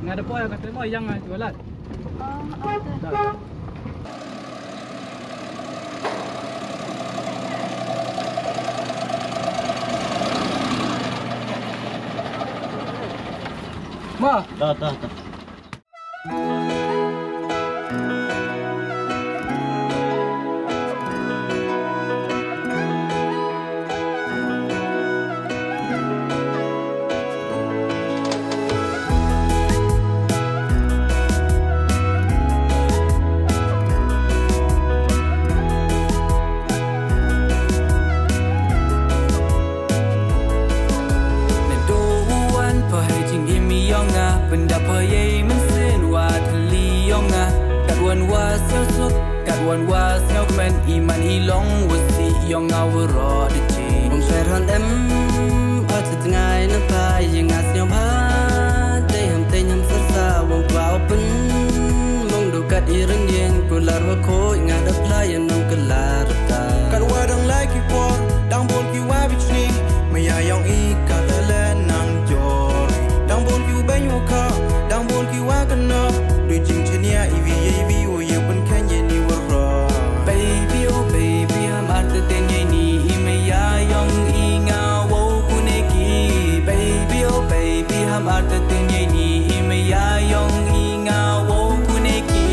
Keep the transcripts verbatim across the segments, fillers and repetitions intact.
Nga da poi ka te mo yang nga jualan. Oh, oh, te. Ma. Da, da, da. Naduh u wan pha ha jingim yong nga, pynda pha ïa i mynsiem wa thli yong nga. Kat wan wa sngewsuk, kat wan wa sngewkmen, i man i long wa sih yong nga waroh da jing. Ym sher han em, ot jngai na pha ïa nga sngewbha, dei ham teiñ ham syrsa, wang kwah u pyn. Mong du kat i rynïeng, kular wa khuid nga da pla ïa nong kular ta. Kat wa dang lai ki por, dang bun ki wa bichni, maya yong i kat la le nang jor. Dang bun ki u beiñ wa kha, dang bun ki wa kynnoh, du jingchania i vi i vi u ye pynkheiñ ïa ni waroh. Baby, oh baby, ham artatien ïa ni i maya yong i nga wow kune ki. Baby, oh baby, ham artatien ïa ni i maya yong i nga wow kune ki.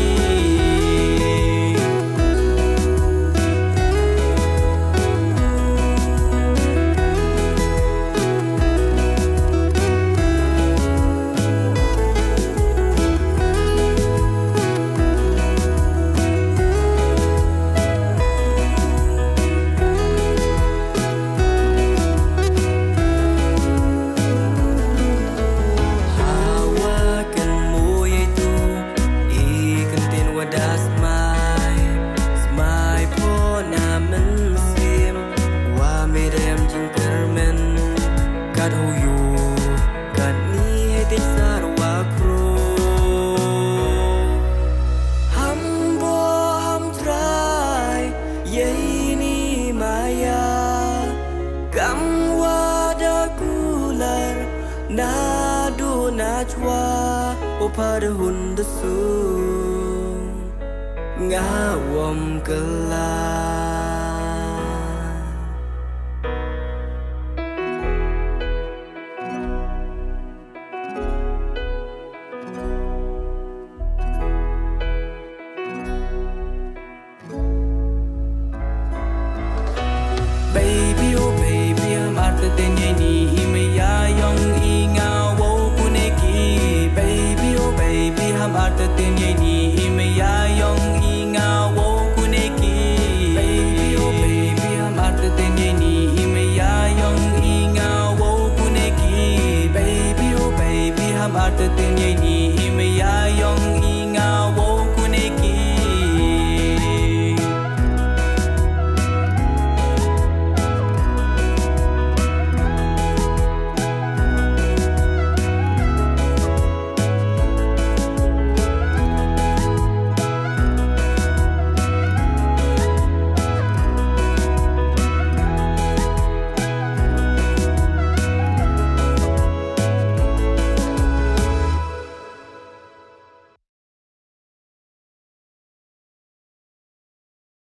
Hawa kan mo ïa tu, i kan tin wa da smai, smai pho na mynsiem, wa me dem jingkyrmen, kat hu yu, kat ni he te sar wa kro. Ham bo ham trai, ye ni maya, kam wa da kular, na du na chwa, o pha da hun da su. Nga wom kela. Baby, oh baby, ham artatien ïa ni i maya yong i nga wow kune ki. Baby, oh baby, ham artatien ïa ni i maya yong i nga wow kune ki. Baby, oh baby, ham artatien ïa ni i maya yong i nga wow kune ki. Baby, oh baby, ham artatien